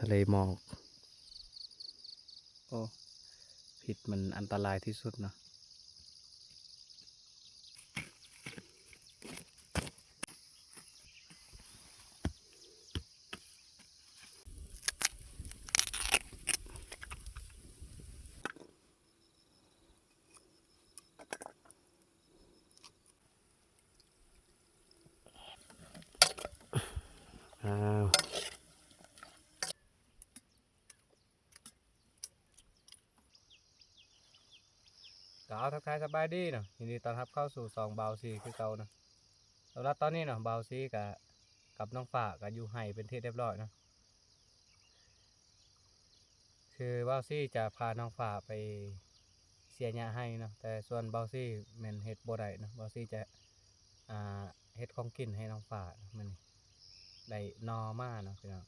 ະເລໝອກ. ໂອ້ ພິດມັນອັນຕະລາຍທີ່ສຸດເນາະ. ອ້າວ ກໍເອົາ ທັກທາຍສະບາຍດີເນາະ, ຍິນດີຕ້ອນຮັບເຂົ້າສູ່ຊ່ອງບ່າວຊີຄືເກົ່າເນາະ. ສຳລັບຕອນນີ້ເນາະ ບ່າວຊີກະກັບນ້ອງຟ້າກະຢູ່ໄຮ່ເປັນທີ່ຮຽບຮ້ອຍເນາະ. ຄືບ່າວຊີຈະພານ້ອງຟ້າໄປເສຍຫຍ້າໄຮ່ເນາະ, ແຕ່ສ່ວນບ່າວຊີແມ່ນເຮັດບໍ່ໄດ້ເນາະ. ບ່າວຊີຈະ ອ່າ ເຮັດຂອງກິນໃຫ້ນ້ອງຟ້າເນາະ. ມື້ນີ້ໄດ້ໜໍ່ມາເນາະພີ່ນ້ອງ,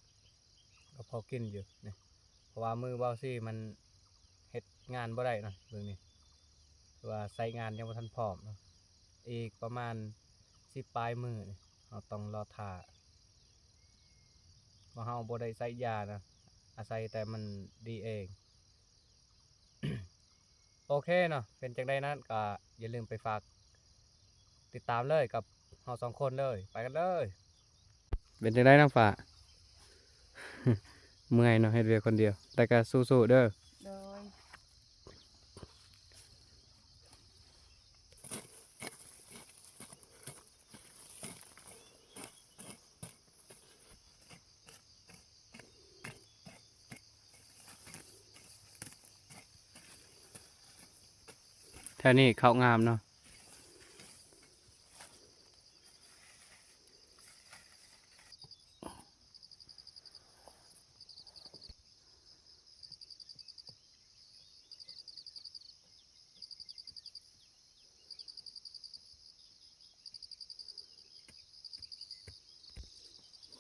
ກໍພໍກິນຢູ່ນີ້ ເພາະວ່າມືບ່າວຊີມັນເຮັດງານບໍ່ໄດ້ເນາະ ເບິ່ງນີ້ ຄືວ່າໃຊ້ງານຍັງບໍ່ທັນພ້ອມເນາະ. ອີກປະມານສິບປາຍມື້ນີ້ ເຮົາຕ້ອງລໍຖ້າ ເພາະເຮົາບໍ່ໄດ້ໃຊ້ຢານະ, ອາໄສແຕ່ມັນດີເອງ. ໂອເຄເນາະ, ເປັນຈັ່ງໃດນັ້ນກໍຢ່າລືມໄປຝາກຕິດຕາມເລີຍກັບເຮົາສອງຄົນເລີຍ. ໄປກັນເລີຍ. ເປັນຈັ່ງໃດນາງຟ້າ? ເມື່ອຍເນາະ ເຮັດວຽກຄົນດຽວ, ແຕ່ກໍສູ້ໆເດີ. ໂດຍ. ແຖວນີ້ເຂົ້າງາມເນາະ.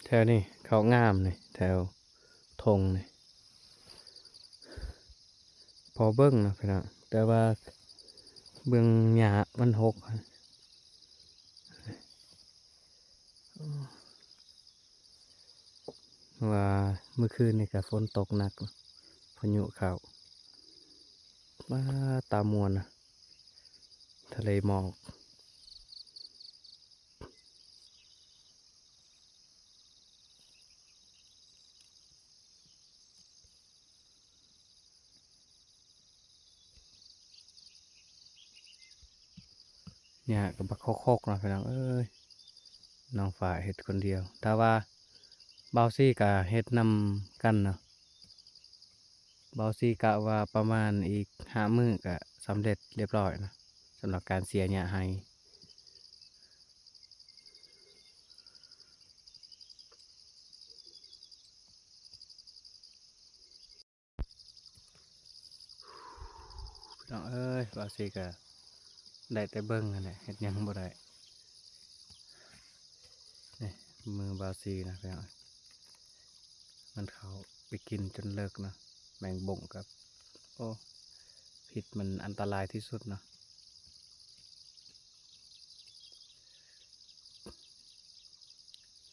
ແຖວນີ້ເຂົ້າງາມນີ້ ແຖວທົ່ງນີ້ ພໍເບິ່ງເນາະພີ່ນ້ອງ, ແຕ່ວ່າເບິ່ງຫຍ້າມັນຫົກ. ວ່າມື້ຄືນນີ້ກໍຝົນຕົກໜັກ ພາຍຸເຂົ້າ. ວ້າ ຕາມ່ວນນະ ທະເລໝອກ. ຫຍ້າກໍບັກຄົກໆເນາະພີ່ນ້ອງເອີຍ, ນ້ອງຟ້າເຮັດຄົນດຽວ. ຖ້າວ່າບ່າວຊີກໍເຮັດນຳກັນເນາະ, ບ່າວຊີກະວ່າປະມານອີກຫ້າມື້ກໍສຳເລັດລຽບຮ້ອຍເນາະ ສຳລັບການເສຍຫຍ້າໄຮ່. ພີ່ນ້ອງເອີຍ ບ່າວຊີກະໄດ້ແຕ່ເບິ່ງຫັ້ນແຫຼະ ເຮັດຫຍັງບໍ່ໄດ້. ນີ້ມືບ່າວຊີນະພີ່ນ້ອງ, ມັນເຂົ້າໄປກິນຈົນເລິກເນາະ, ແມງບົງກັບ ໂອ້ ພິດມັນອັນຕະລາຍທີ່ສຸດເນາະ.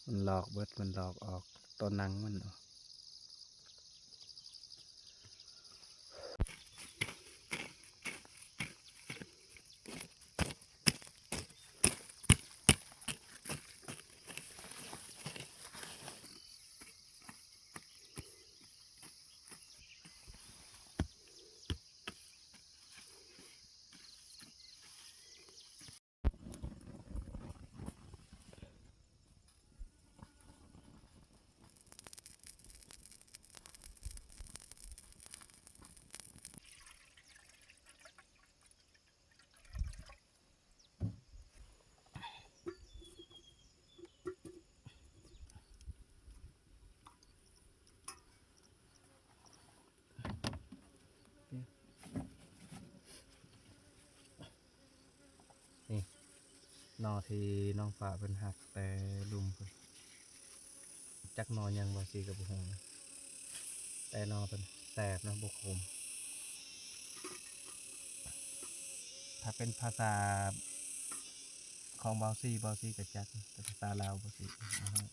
ມັນຫຼອກເບິດ ມັນຫຼອກອອກໂຕໜັງມັນ. ນີ້ໜໍ່ທີ່ນ້ອງຟ້າເພິ່ນຫັກແຕ່ລຸ່ມພຸ້ນ, ຈັກໜໍ່ຫຍັງບ່າວຊີກໍບໍ່ຮູ້ນະ, ແຕ່ໜໍ່ເພິ່ນແຊບເນາະ ບໍ່ຂົມ. ຖ້າເປັນພາສາຂອງບ່າວຊີ ບ່າວຊີກໍຈັກ, ແຕ່ພາສາລາວບ່າວຊີບໍ່ຮູ້.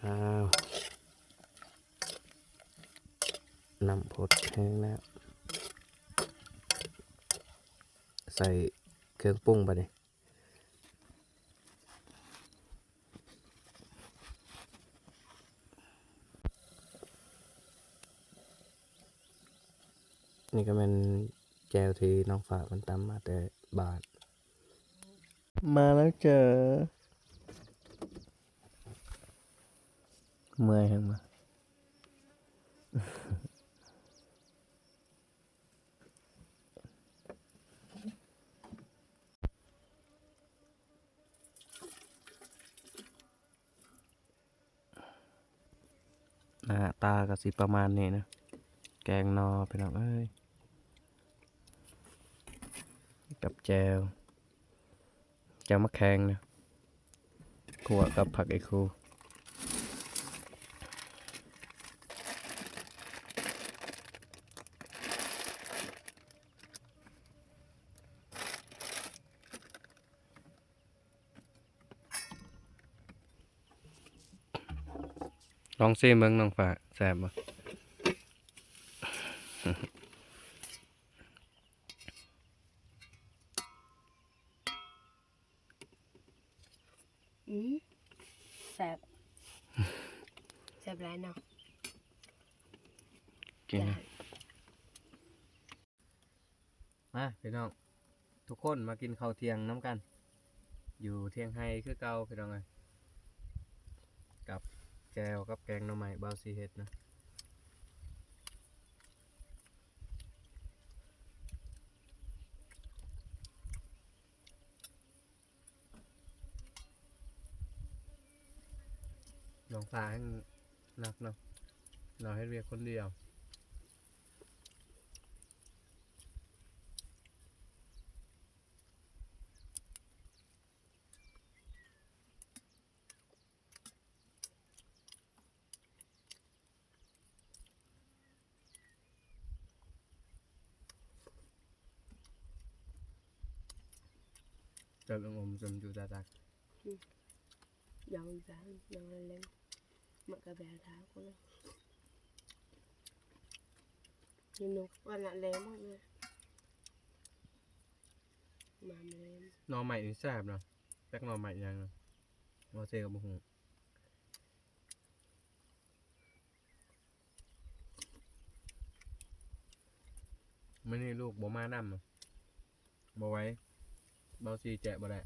ອ້າວ ນ້ຳພົດແຫ້ງແລ້ວ ໃສ່ເຄື່ອງປຸງບາດນີ້. ນີ້ກໍແມ່ນແຈ່ວທີ່ນ້ອງຟ້າເພິ່ນຕຳມາແຕ່ບ້ານ. ມາແລ້ວເຈີ ເມື່ອຍແຮງບໍ່? ໜ້າຕາກໍຊິປະມານນີ້ນະ ແກງໜໍ່ພີ່ນ້ອງເອີຍ ກັບແຈ່ວ ແຈ່ວໝາກແຂ້ງນະ ຂົ້ວກັບຜັກອີ່ຄູ. ລອງຊີມເບິ່ງນ້ອງຟ້າ ແຊບບໍ່? ອືມ ແຊບ ແຊບຫຼາຍເນາະ ກິນ ມາພີ່ນ້ອງ ທຸກຄົນມາກິນເຂົ້າທ່ຽງນຳກັນ ຢູ່ທ່ຽງໄຮ່ຄືເກົ່າພີ່ນ້ອງເອີຍ ກັບແຈ່ວກັບແກງໜໍ່ໄມ້ບ່າວສີເຮັດນະ. ນ້ອງຟ້າແຮ່ງໜັກເນາະ ລາວເຮັດວຽກຄົນດຽວ. ຈັບອມໆ ຈົນຢູ່ຕາຕັກ ອືມ ຢອງອີສານ ຢອງແລງ ມັນກະແບທາຄົນລະ ຢູ່ນົກ ວ່ານະແລງໝົດເລີຍ ມາແລງ ໜໍ່ໄມ້ນີ້ແຊບເນາະ ຈັກໜໍ່ໄມ້ຫຍັງເນາະ ບໍ່ເຊກໍບໍ່ຮູ້. ມື້ນີ້ລູກບໍ່ມານຳ ບໍ່ໄຫວ ເບົາຊີແຈະບໍ່ໄດ້